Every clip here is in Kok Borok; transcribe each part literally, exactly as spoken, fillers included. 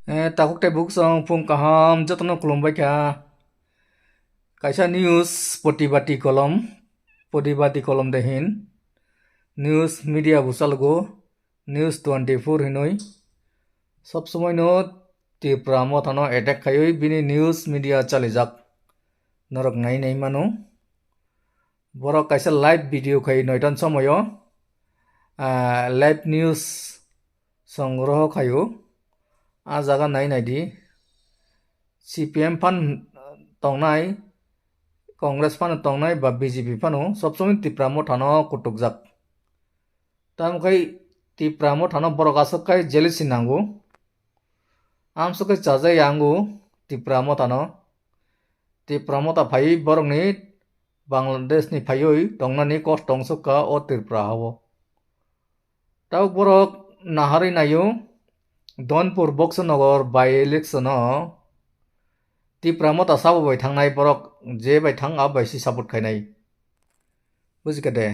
Eh, takhuk tei buksong phung kaham jotono khulumbai kha. Kaisa news Potibati kolom, Potibati kolom de hin. News media bo chalogo, News twenty four hinwi. Sob somoi no Tipra Motha no attack khaiwi bini news media chalijak. Norok nai nai mano. Borok kaisa live video khai noitan somoyo, ah, live news songroho khaio. A jaga nai nai di. C P M phan tongnai, Congress phan tongnai ba B J P phano sob somoi Tipra Motha no kutukjak. Tamo khai Tipra Motha no borok aswk khai jealousy nango. Amswk khai chajai yango Tipra Motha no. Tipra Motha phaiwi borokni Bangladesh ni phaiwi tongnani kosto wngsukha o Tripura hao. Tabuk borok naharwi naio Donpur Boxonagar by election o Tipra Motha sabo bai thangnai borok je bai thang abo bai si support khainai. Bujikha de?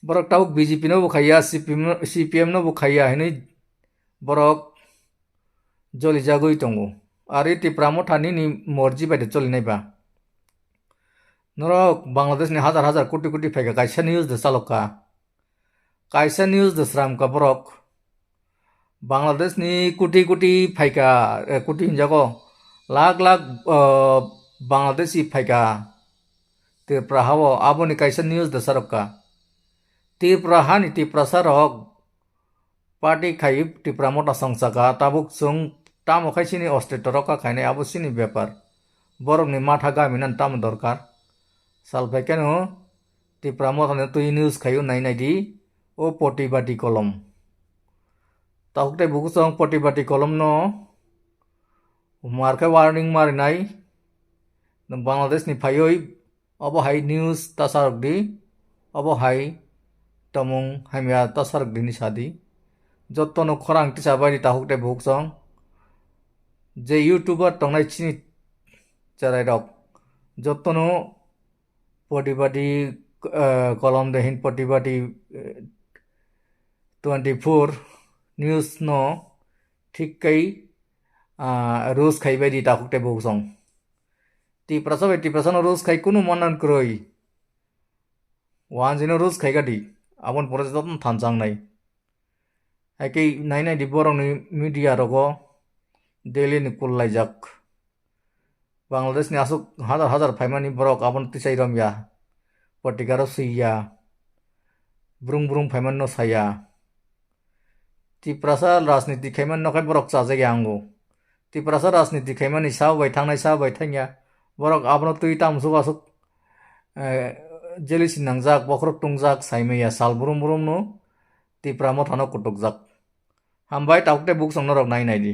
Borok tabuk B J P no bo khaiya, C P M no, C P M no bo khaiya hinwi borok jolijagwi tongo. Ari Tipra Motha nini morji bai de cholinai ba? Norok Bangladesh ni hazar hazar koti koti phaikha, kaisa news de chalokha. Kaisa news de sramkha borok. Bangladesh ni koti koti phaikha, eh, koti hinjago. Lakh lakh, eh, Bangladeshi phaikha Tripura hao, aboni kaisa news de chalokha. Tripura hani Tiprasa rok party khai Tipra Motha songchakha, tabuk chwng tamo khai chini ostrito rok kha khainai, abo chini bepar. Borokni matha gami nani tamo dorkar? Sal phai kheno Tipra Motha ni twi news khaio nai nai di, o Potibati kolom. Takhuk tei bukuchwng Potibati kolom no mar khe warning marinai. Bangladesh ni phaiwi obo hai news ta charwk di, obo hai tongmung hamya ta charwk di hinwi sa di. Jotto no khorang tisa bai di takhuk tei bukuchwng. Je YouTuber tongnai chini cherai rok, jotto no Potibati, eh, kolom de hin Potibati, eh, twenty four news no thik kai, ah, roast khai bai di takhuk tei bukuchwng. Tiprasa bai Tiprasa no roast khai kunu manan kwrwi. Wanjwi no roast khai ga di. Aboni pore jotono thansa wngnai. Hai khe nai nai di borokni media rogo daily ni kul laijak. Bangladesh ni aswk hazar hazar phaimani borok abono tisai romya. Potikaro swiya. Brung brung phaimani no saya. Tiprasa rajniti khaimani no khai borok chajak ya wngo. Tiprasa rajniti khaimani sabo bai thangnai sabo bai thangya. Borok abono twi tamo swk aswk, eh, jealousy nangjak, bokhorok tungjak saimaya sal brum brum no Tipra Motha no kutukjak. Hambai takhuk tei bukuchwng norok nai nai di.